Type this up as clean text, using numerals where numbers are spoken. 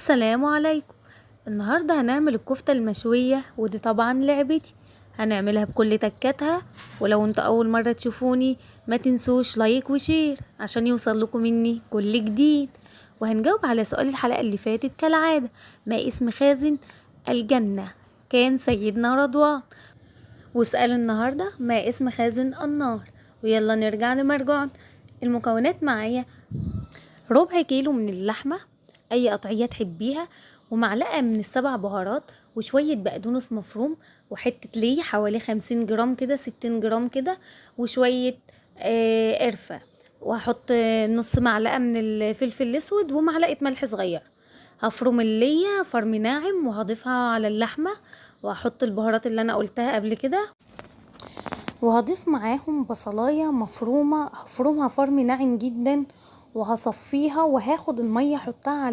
السلام عليكم. النهاردة هنعمل الكفتة المشوية، ودي طبعا لعبتي، هنعملها بكل تكاتها. ولو انتوا اول مرة تشوفوني ما تنسوش like و share عشان يوصل لكم مني كل جديد. وهنجاوب على سؤال الحلقة اللي فاتت كالعادة: ما اسم خازن الجنة؟ كان سيدنا رضوان. وسألوا النهاردة ما اسم خازن النار. ويلا نرجع لمرجعنا. المكونات معايا: ربع كيلو من اللحمة، اي قطعية تحبيها، ومعلقة من السبع بهارات، وشوية بقدونس مفروم، وحتة ليه حوالي 50 جرام كده، 60 جرام كده، وشوية قرفة، وهحط نص معلقة من الفلفل الاسود ومعلقة ملح صغيرة. هفرم اللية فرم ناعم وهضيفها على اللحمة، وهحط البهارات اللي انا قلتها قبل كده، وهضيف معاهم بصلاية مفرومة، هفرمها فرم ناعم جدا وهصفيها، وهاخد المية احطها على